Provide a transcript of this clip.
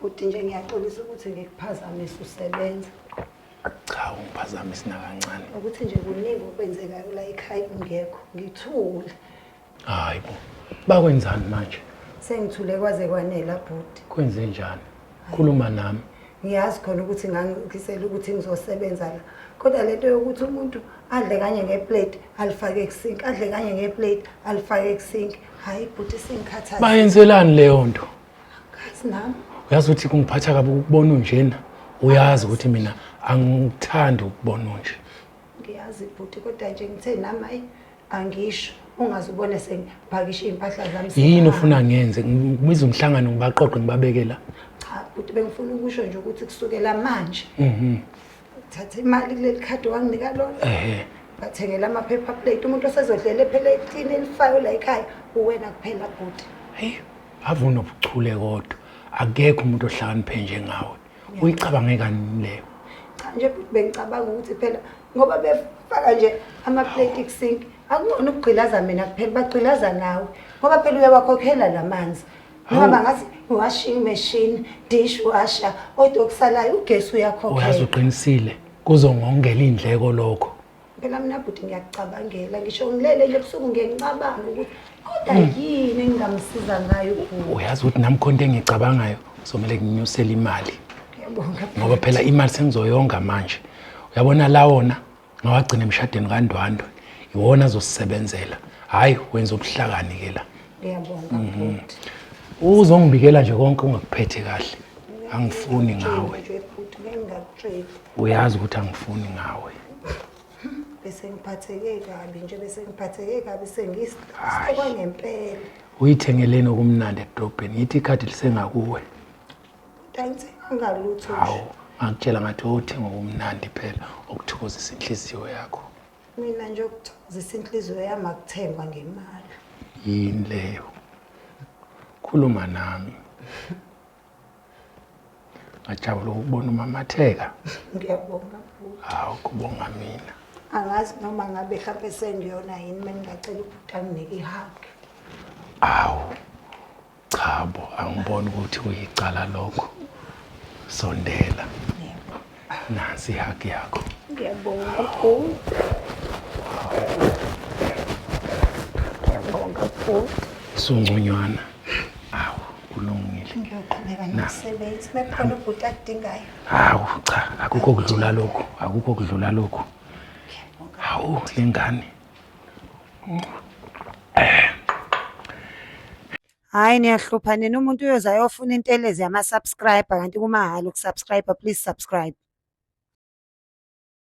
Bhuti nje ngiyaxolisa ukuthi ngikuphazamise usebenza. Cha ungiphazamisi nakancane. Ukuthi nje kuningi okwenzekayo la ekhaya ungekho. Ngithule. Hayi bo. Bakwenzani manje? Sengithule kwaze kwanela bhuti. Kwenze njani? Khuluma nami. Ngiyazi khona ukuthi ngangikhisela ukuthi ngizosebenza la. Kodwa lento yokuthi umuntu adle kanye ngeplate alifake kusink, adle kanye ngeplate alifake kusink. Hayi bhuti singikhathaza. Bayenzelani leyo nto? Ngazi nami. Uyazi ukuthi kungiphatha kabi ukubona unjena. Uyazi ukuthi mina angithandi ukubona unje. Ngiyazi bhuti kodwa nje ngithe nami ayi angisho ungaze ubone sengipakishe iy'mpahla zami. Yini ofuna ngenze? Ngibiza umhlangano ngibaqoqe ngibabeke la. Cha bhuti bengifuna ukusho nje ukuthi kusukela manje. Mhm. Thatha imali kuleli khadi wanginika lona. Ehhe. Bathengela ama-paper plate umuntu osezodlela epheletini elifayo la ekhaya uwena kuphela bhuti. Hey, ave unobuchule kodwa. Akekho umuntu ohlakaniphe njengawe. Uyicabange kanini leyo? Cha nje bhuti bengicabanga ukuthi phela ngoba befaka nje ama-plate kusink akungona ukugqilaza mina kuphela bagqilaza nawe ngoba phela uyawakhokhela la manzi. Noma bangathi washing machine, dish washer, kodwa okusalayo ugesi uyakhokhela. Uyazi uqinisile kuzongongela iy'ndleko lokho. Phela mina bhuti ngiyakucabangela ngisho ngilele nje ebusuku ngiye ngicabanga ukuthi kodwa yini engingamsiza ngayo ubhuti. Uyazi ukuthi nami khona into engiyicabangayo kuzomele nginyusele imali. Ngiyabonga. Ngoba phela imali sengizoyonga manje. Uyabona la wona ngawagcina emshadweni kaNdwandwe. Iwona azosisebenzela. Hayi wenza ubuhlakani ke la. Ngiyabonga bhuti. Uzongibikela nje konke ungakuphethe kahle. Angifuni ngawe. Nje bhuti ngeke ngingakutsheli. Uyazi ukuthi angifuni ngawe. Bese ngiphatheke kabi nje bese ngiphatheke kabi sengisitokwa ngempela. Uyithengeleni okumnandi edolobheni? Yithi ikhadi lisengakuwe. Angithenganga lutho nje. Hawu, ngakutshela ngathi othenga okumnandi phela okuthokozisa inhliziyo yakho. Mina nje okuthokozisa inhliziyo yami akuthengwa ngemali. Yini leyo? Khuluma nami. Ngajabula ukubona umamatheka. Ngiyabonga bhuti. Hawu, kubonga mina. Angazi noma ngabe mhlampe sengiyona yini uma ngingacela ubhuti anginike ihug. Awu. Cha bo, angiboni ukuthi kuyicala lokho. Sondela. Nansi ihug yakho. Ngiyabonga bhuti. Ngiyabonga bhuti. Sungconywana. Awu, kulungile. Ngiyoqhubeka nomsebenzi. Mekukhona ubhuti akudingayo. Hawu, cha, akukho kudlula lokhu, akukho kudlula lokhu. Hawu, lengane. Hhayi niyahlupha nina umuntu uyoze ayofuna intelezi yama-subscriber kanti kumahhala ukusubscribe please subscribe.